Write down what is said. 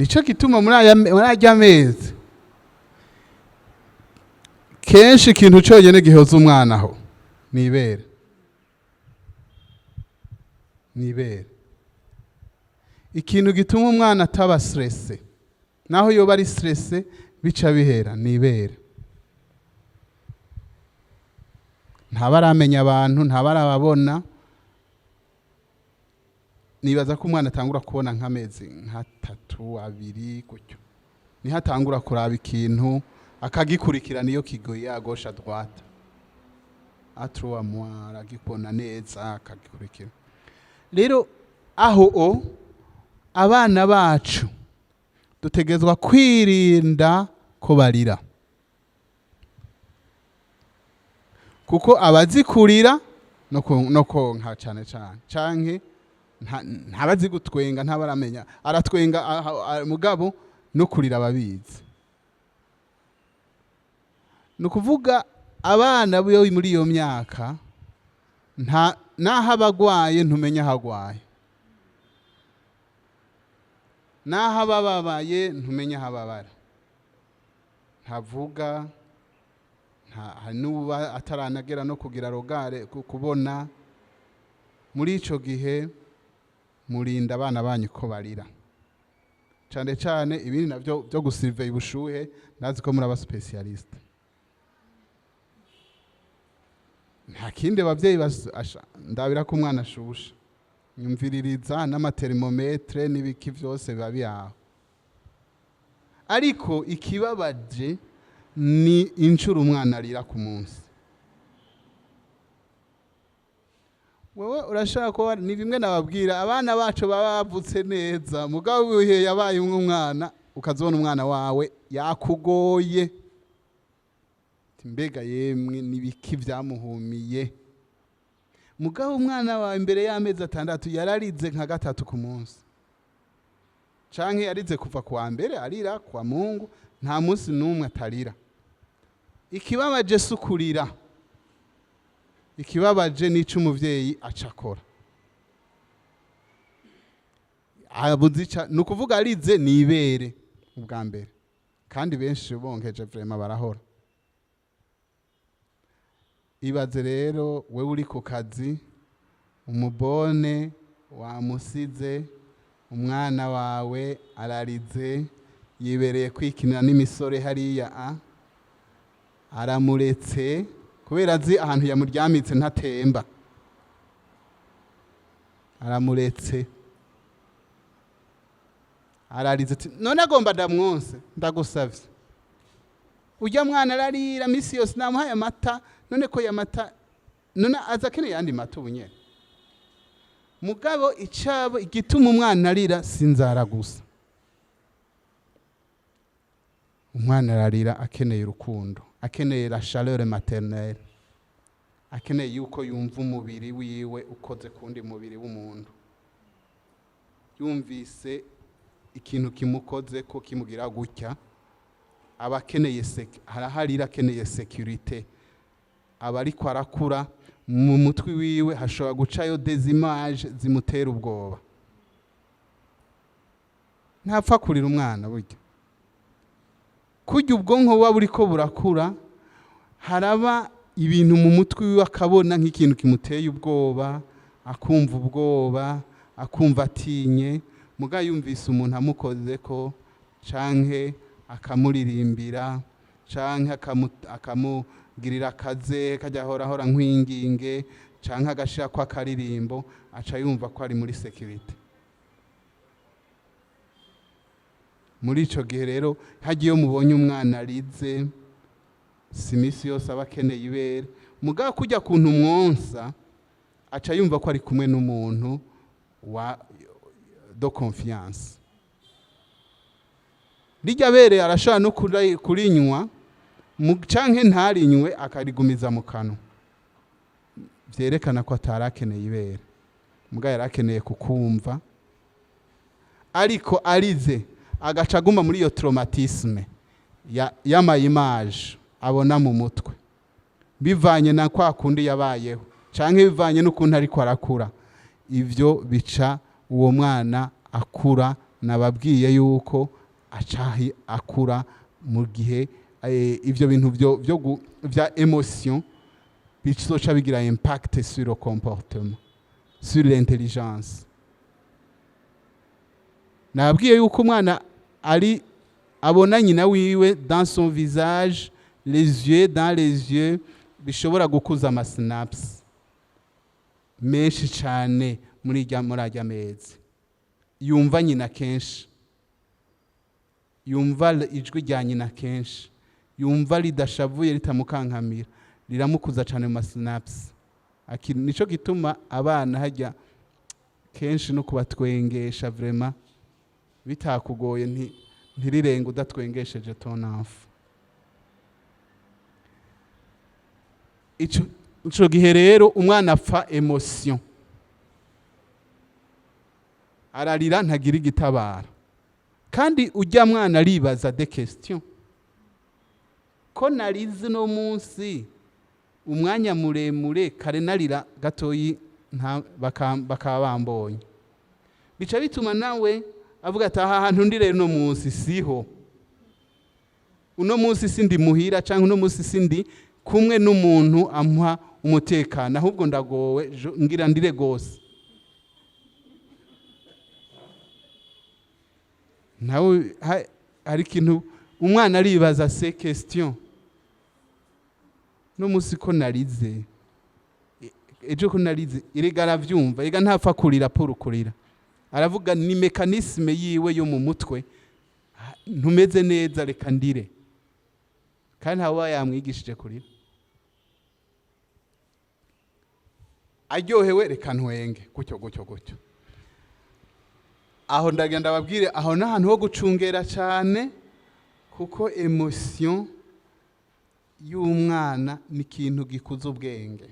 Nico gituma muri aya mezi kenshi ikintu cyonyine gihoza umwana aho ni ibere, ni ibere. Ikintu gituma umwana ataba stressé, naho yoba ari stressé bica bihera, ni ibere. Ntaba aramenya abantu, ntaba arababona. Nibaza ko umwana atangura kubona nk'amezi nk'atatu, 2 gutyo, niho atangura kuraba ikintu akagikurikirana. Iyo kigoye à gauche, à droite, à 3 mois aragikubona neza, akagikurikira. Rero aho o abana bacu dutegerezwa kwirinda ko barira, kuko abazikurira no konka cyane cyane, canke ntabazi gutwenga, ntabaramenya aratwenga mugabo no kurira ababizi. Ni ukuvuga abana bo muri iyo myaka, nta naho abagwaye ntumenya aho agwaye, naho abababaye ntumenya aho ababara, ntavuga, hari n'uba ataranagera no kugira rogare kubona. Muri ico gihe murinda abana banyu ko barira cane cane. Ibindi navyo byo gusirveya ubushuhe, ndazi ko muri aba spécialiste. Nta kindi abavyeyi ndabira ko umwana ashushe, nyumviririza n'ama thermomètre n'ibiki vyose biba biyaho. Ariko ikibabaje ni inshuro umwana arira ku munsi. Wewe urashaka kuba ni bimwe nababwira, abana bacu baba bavutse neza, mugabo ibihe yabaye umwana ukazibona umwana wawe yakugoye. Mbega yemwe nibiki vyamuhumiye? Mugabo umwana wawe imbere y'amezi 6 yararize nka 3 ku munsi, canke yarize kuva kuwa mbere arira kwa Mungu, nta munsi n'umwe atarira. Ikibabaje si ukurira, ikibabaje n'ico umuvyeyi acakora. Abuze, ni ukuvuga arize ni ibere ubwa mbere, kandi benshi bonkeje vraiment barahora. Ibaze rero wewe uri ku kazi, umubone wamusize, umwana wawe ararize, yibereye kwikinira n'imisore hariya, a aramuretse kubera azi ahantu yamuryamitse ntatemba, aramuretse ararize ati none agomba ndamwonse, ndagusavye. Ujya mwana ararira misi yose, namuhaye amata, none ko yamata, none aza akeneye yandi mata ubu nyene. Mugabo icabo igituma umwana arira si inzara gusa, umwana ararira akeneye urukundo, akeneye la chaleur maternelle, akeneye yuko yumva umubiri wiwe ukoze kundi mubiri w'umuntu, yumvise ikintu kimukoze ko kimugira gutya, aba akeneye haraharira, akeneye sécurité. Aba ariko arakura, mu mutwe wiwe hashobora gucayo des images zimutera ubwoba. Ntapfa kurira umwana burya, kurya ubwonko buba buriko burakura, haraba ibintu mu mutwe wiwe akabona nk'ikintu kimuteye ubwoba, akumva ubwoba, akumva atinye. Muga yumvise umuntu amukoze ko, canke akamuririmbira, canke akamugirira akaze kajya ahora ahora nkwinginge, canke agashira ko akaririmbo, aca yumva ko ari muri sécurité. Muri ico gihe rero hagiye mubonye umwana arize, si misi yose aba akeneye ibere, mugabo kujya kuntu mwonsa aca yumva ko ari kumwe n'umuntu wa de confiance. Rijya bere arashobora no kurinywa canke ntarinywe, akarigumiza mu kanwa, vyerekana ko atarakeneye ibere, mugabo yarakeneye kukumva. Ariko arize agaca aguma muri iyo traumatisme y'ama image abona mu mutwe, bivanye na kwa kundi yabayeho canke bivanye n'ukuntu ariko arakura. Ivyo bica uwo mwana akura Nababwiye yuko acahi akura mu gihe ivyo bintu vyo vya émotion bizoca bigira impact sur le comportement, sur l'intelligence. Nababwiye yuko umwana ari abona nyina wiwe dans son visage, les yeux dans les yeux, bishobora gukuza ama synapses menshi cyane muri ajya mezi. Yumva nyina kenshi, yumva ijwi rya nyina kenshi, yumva ridashavuye, ritamukankamira, riramukuza cyane mu ma synapses. Nico gituma abana hajya kenshi no kubatwengesha, vraiment bitakugoye, ntirirenga udatwengesheje ton enfant. Ico gihe rero umwana apfa émotion, ararira, ntagira igitabara. Kandi ujya mwana aribaza des questions: ko narize no munsi umwanya muremure, kare narira gatoyi bakaba bambonye? Bica bituma nawe avuga ati: "Aha hantu ndi rero uno munsi siho, uno munsi sindi muhira, cyangwa uno munsi sindi kumwe n'umuntu amuha umutekano, ahubwo ndagowe, ngira ndire gose." Nawe hari ikintu umwana aribaza, ces questions: no munsi ko narize, ejo ko narize? Erega aravyumva, erega ntapfa kurira pour kurira. Aravuga, ni mécanisme yiwe yo mu mutwe: "Ah, ntumeze neza, reka ndire." Kandi ntawe uba yamwigishije kurira. Aryohewe, reka ntwenge, gutyo gutyo gutyo. Aho ndagenda babwire, aho n'ahantu ho gucungera cyane, kuko émotion y'umwana ni ikintu gikuza ubwenge.